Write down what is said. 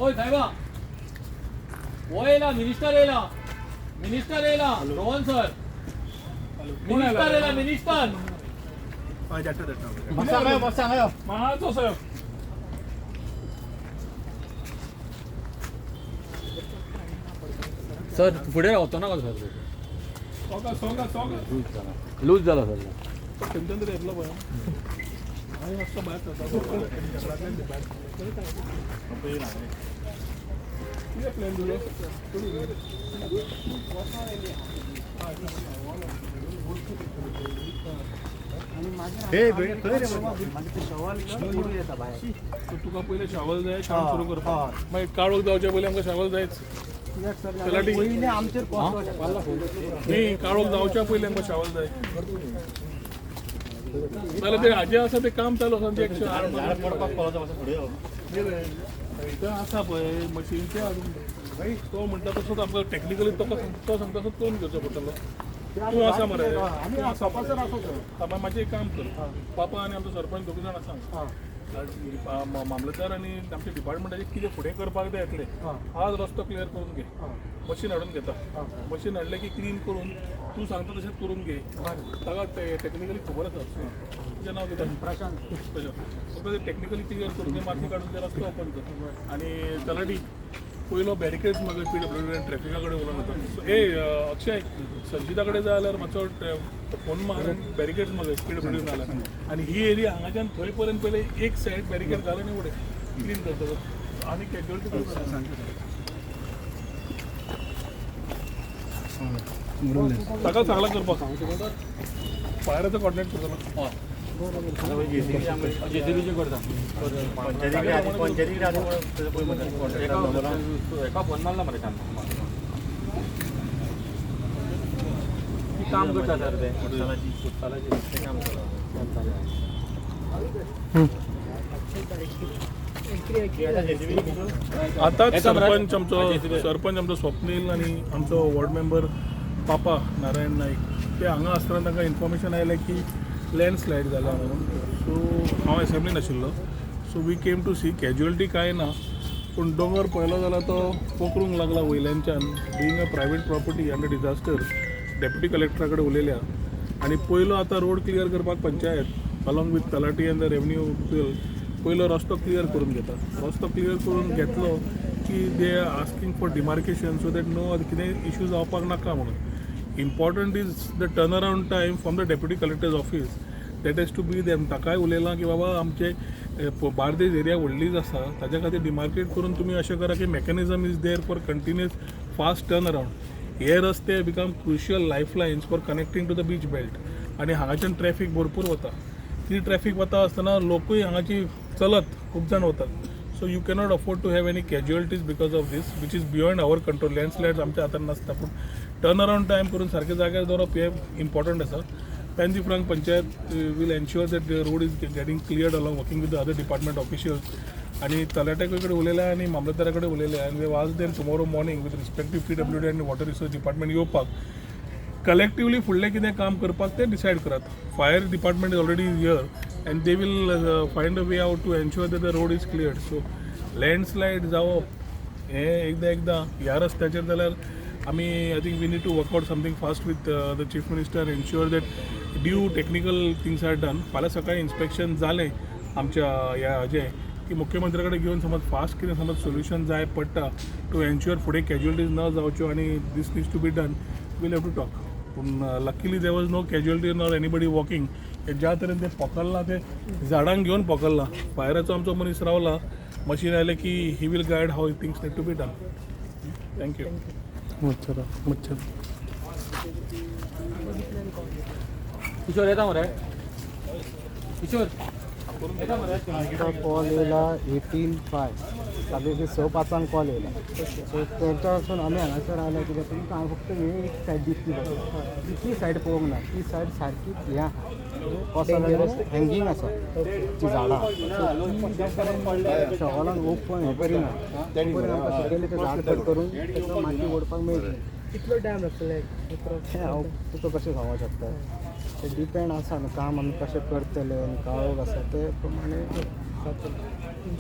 ओय साहेबा, हो येयला, मिनिस्टर येयला, मिनिस्टर येयला, रोहन सर, मिनिस्टर येयला, मिनिस्टर. माळाचो साहेब. सर, फुडें रावतो नाका सर. सोगा सोगा सोगा. लूज जाला सर. खंयच्यान तरी येतलो पळय. हांव मातसो भायर सरता. कितें प्लॅन तुजो? सो तुका पयलें शावल जाय काम सुरू करपाक, मागीर काळोख जावचे पयलीं आमकां शावल जायच. न्ही, काळोख जावच्या पयलीं आमकां शावल जाय. जाल्यार ते हाजें आसा तें काम चालू आसा तें. थंय आसा पळय मशीनचें हाडून. तो म्हणटा तसोच आमकां टॅक्निकली तो तो सांगता तसोच करून घेवचो पडटलो. तूं आसा मरे, तूं आसा. मागीर मातशें एक काम कर, पापा आनी आमचो सरपंच दोगूय जाण आसा. मामलेदार आनी आमच्या डिपार्टमेंटाचें कितें फुडें करपाक जाय येतलें. आज रस्तो क्लियर करून घे, मशीन हाडून घेता. मशीन हाडलें की क्लीन करून तूं सांगता तशेंच करून घे. ताका टॅक्निकली खबर आसा. तुजें नांव कितें? प्रशांत. फक्त ते टॅक्निकली क्लियर करून घे, माती काडून ते रस्तो ओपन कर. आनी तलाठी, पयलो बॅरिकेड्स मागीर पीडब्ल्यूडी ट्रॅफिका कडेन उलोवन वता. ए अक्षय, संजिता कडेन जाय जाल्यार मातसो फोन मार, बॅरिकेड्स मागय पीडब्ल्यूडी जाल्यार. आनी ही एरिया हांगाच्यान थंय पर्यंत पयले एक सायड बॅरिकेड घाल आनी उडय, क्लीन करता आनी कॅज्युअलिटी. ताका सांगला करपाक, फायराचो कॉर्डिनेट करतलो. जेसीबीचे करता. एका फोन मारला मरे. ती काम करता सर, ते कुत्तालाचे काम करता. आतांच सरपंच आमचो, सरपंच आमचो स्वप्नील आनी आमचो वॉर्ड मेंबर पापा नारायण नाईक ते हांगा आसतना तांकां इन्फॉर्मेशन आयलें की लँडस्लायड जाला म्हणून. सो हांव एसेंब्लीन आशिल्लो, so we came to see. Casualty कांय ना, पूण दोंगर पळयलो जाल्यार तो पोखरूंक लागला वयल्यानच्यान. Being a private property under disaster, deputy कलेक्टरा कडेन उलयल्या आनी पयलो आतां रोड क्लियर करपाक panchayat along with talathi and the revenue people पयलो रस्तो क्लियर करून घेता. रस्तो क्लियर करून घेतलो की they are asking for demarcation so that no कितें इश्यू जावपाक नाका म्हणून. Important is the turn around time from the deputy collector's office, that has to be them. ताकाय उलयलां की बाबा, आमचे बार्देज एरिया व्हडलीच आसा, ताच्या खातीर डिमार्केट करून तुमी अशें करा की mechanism is there for continuous fast turn around. हे रस्ते become crucial life lines for connecting to the beach belt आनी हांगाच्यान ट्रॅफीक भरपूर वता. ती ट्रॅफीक वता आसतना लोकूय हांगाची चलत खूब जाण वतात. So you cannot afford to have any casualties because of this, which is beyond our control. Landslides आमच्या हातान नासता, पूण टर्न अरावंड टायम करून सारके जाग्यार दवरप हें इम्पॉर्टंट आसा. Panaji Frank panchayat will ensure that the road is getting cleared along working with the other department officials. आनी तलाट्या कडेन उलयल्या आनी मामलेदारा कडेन उलयल्या आनी we ask them tomorrow morning with respective PWD आनी वॉटर रिसोर्स डिपार्टमेंट येवपाक, कलेक्टिवली फुडलें कितें काम करपाक तें डिसायड करात. Fire department is already here and they will find a way out to ensure that the road is cleared. So landslide जावप हें एकदां एकदां ह्या रस्त्याचेर जाल्यार आमी, I think we need to work out something fast with the chief minister, ensure that due technical things are done. फाल्यां सकाळी इन्स्पेक्शन जालें आमच्या ह्या हाजें की मुख्यमंत्र्या कडेन घेवन समज फास्ट कितें समज सोल्युशन जाय पडटा टू एन्श्युअर फुडें कॅज्युअलिटीज न जावच्यो आनी this needs to be done, we'll have to talk. पूण luckily there was no casualty nor anybody walking. ज्या तरेन तें पोखरलां, तें झाडांक घेवन पोखरलां. फायराचो आमचो मनीस रावला, मशीन आयलें की he will guide how things need to be done. Thank you. मच्छर मच्छर. किशोर येता मरे, किशोर येता मरे. आमकां कॉल येयला 18:05, सामके 5:55 कॉल येयला. सो तेंच्या पासून आमी हांगासर आयले कित्याक तुमकां हांव फक्त ही एक सायड दिसली, ती सायड पळोवंक ना. ती सायड सारकीच हें आहा, कसो हँगींग आसा ती झाडां. सो ती जे पर्यंत शॉवलान ओपन हें करिना, तो पर्यंत आमकां सकयलें तें झाड कट करून ताका माती ओडपाक मेळटली. कितलो टायम लागतलो? तें हांव तुका कशें सांगूंक शकता, तें डिपेंड आसा न्हू, काम आमी कशें करतले आनी काळोख आसा ते प्रमाणे जातलें.